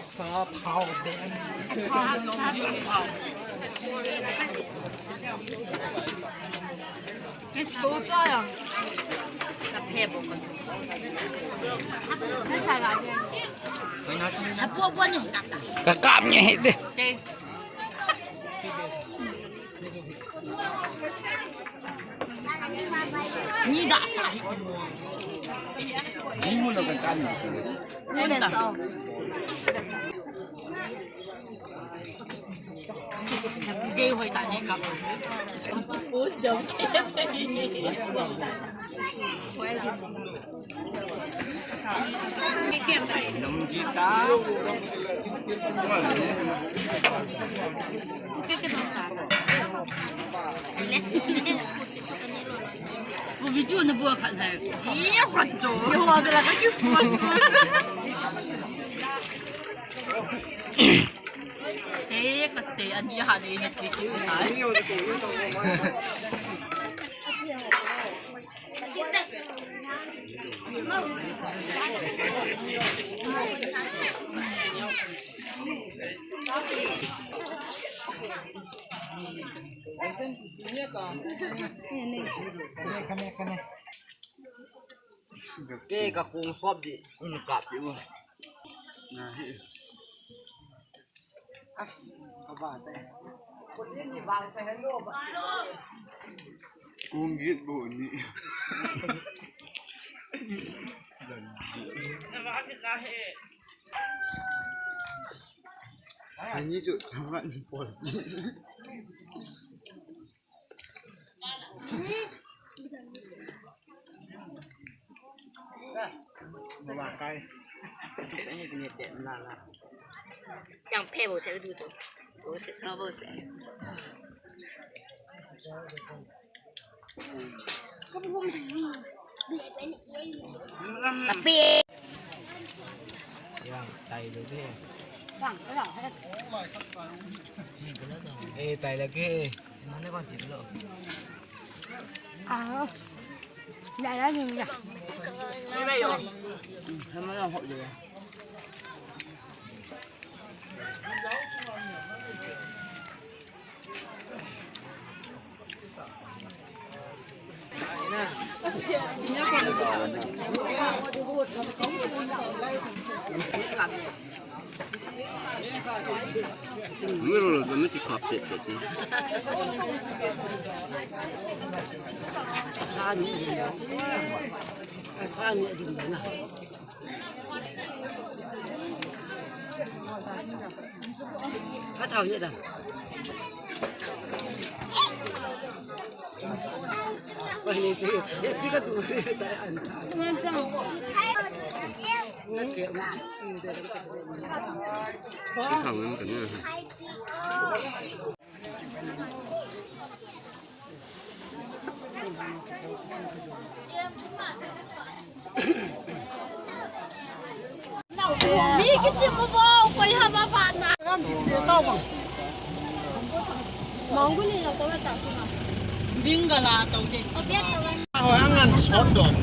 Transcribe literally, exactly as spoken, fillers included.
Sa thao den. Ka phe bo ko. Ka sa ga. Ka po bo ni. Ka kap ni de. Ni da sa hi. Ni mu lo ka kan. Ni da sa. Gay hoi ta ni kap. Post jam. Nung ji ka. Wo video na bua khat hai. Iya khat cho. Yo wa la ka ki bua. Te ka te ani ha de na ki ki hai. Te ka kong sop di, un kap di un. As, ka ba te. Kong git bo ni. Ani chu thaman pol. Yang phe bo se du chu. Bo se so bo se. Tapi. Yang tai lu de. Eh, tai lagi. Mana kau cik lo? Ah. Ya, ya, ya. Sini yo. Sama yang hok je. Miro lo zame ti kap pet pet ni. Sa ni. Sa ni din na. Ka thau ni da. Ka ni chu, pi ka tu. Ka thau ni ka ni. Mi kisim mo ba, koi hama ba na. Manggu ni na to ta. Bingala to de. Ho angan sot don.